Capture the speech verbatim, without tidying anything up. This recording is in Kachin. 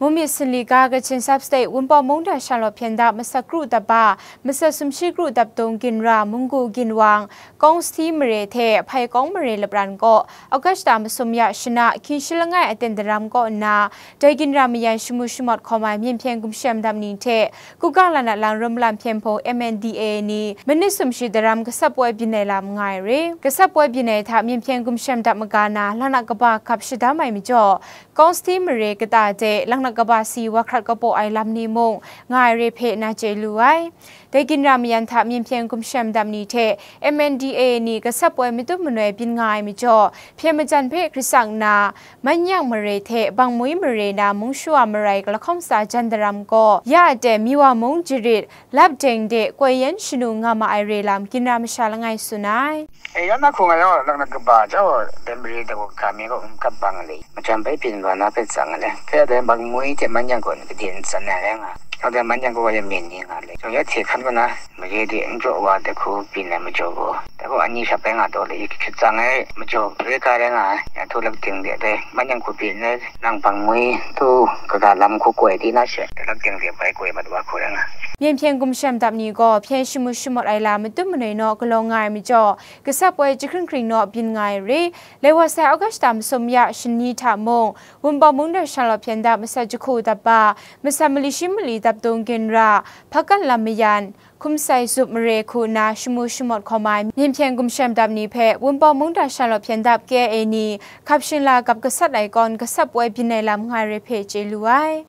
Mumit Sinli ga Kachin Sub State Wunpawng Mungdan Shanglawt Hpyen Dap Masat Kru Dap Ba, Masat Sumshi Kru Dap Dung Ginra, Munggu Ginwang, Kawngsthi Mare hte Hpai Kawng Mare lapran kaw August masum ya shana hkying shi langai aten daram kaw nna, dai ginra mayan shamu shamawt hkawm ai myen hpyen gumshem dap ni hte Kugang Lanat Lang Rum Malam Hpyen Hpung M N D A ni manit sumshi daram gasap woi byin ai lam nga ai re. Gasap woi byin ai hta myen hpyen gumshem dap maga na laknak kaba gap shadam ai majaw, Kawngsthi Mare kata de laknak kaba si wa hkrat kapaw ai lam ni mung nga ai re hpe na chye lu ai. Dai ginra mayan hta myen hpyen gumshem dap ni hte M N D A ni gasap woi madun manoi byin nga ai majaw, hpyen majan hpe hkrit sak nna, Manyang Mare hte Bangmui Mare na mung shawa marai lahkawng tsa jan daram kaw, ya aten Miwa Mung Jarit, Lapdeng de Koi Yan Shanu nga ma ai re lam ginra masha langai tsun ai. E, ya na hku nga yaw, laknak kaba jau, Bangmui de Koi Yan mi kaw n kap bang le. Majan bai byin wa na hpe tsang le. Hte de Bangmui hte Manyang kaw ni kadin tsan na rai nga. Yawng de Manyang kaw ya myen ni nga le. Yawng ya hte hkan kaw na, Mare de n jaw wa de hku byin ai majaw gaw, dai gaw ani sha bai nga taw le, i hkrit tsang ai majaw re ga rai nga ai. Ya htu Lapdeng de dai Manyang hku byin ai, nang Bangmui htu kaga lam hku koi di na she, Lapdeng de bai koi mat wa hku rai nga ai. Myen hpyen gumshem dap ni gaw hpyen shamu shamawt ai lam madun manoi naw galaw nga ai majaw, gasap woi jahkring hkring naw byin nga ai re. Lai wa sai August masum ya shani hta mung, Wunpawng Mungdan Shanglawt Hpyen Dap Masat Jahku Dap Ba, Masat Mali Shi Mali Dap Dung Ginra, Hpakan Lam Mayan, Hkum Sai Zup Mare hku nna shamu shamawt hkawm ai myen hpyen gumshem dap ni hpe Wunpawng Mungdan Shanglawt Hpyen Dap K I A ni hkap shinla gap gasat ai kawn gasap woi byin ai lam nga ai re hpe chye lu ai.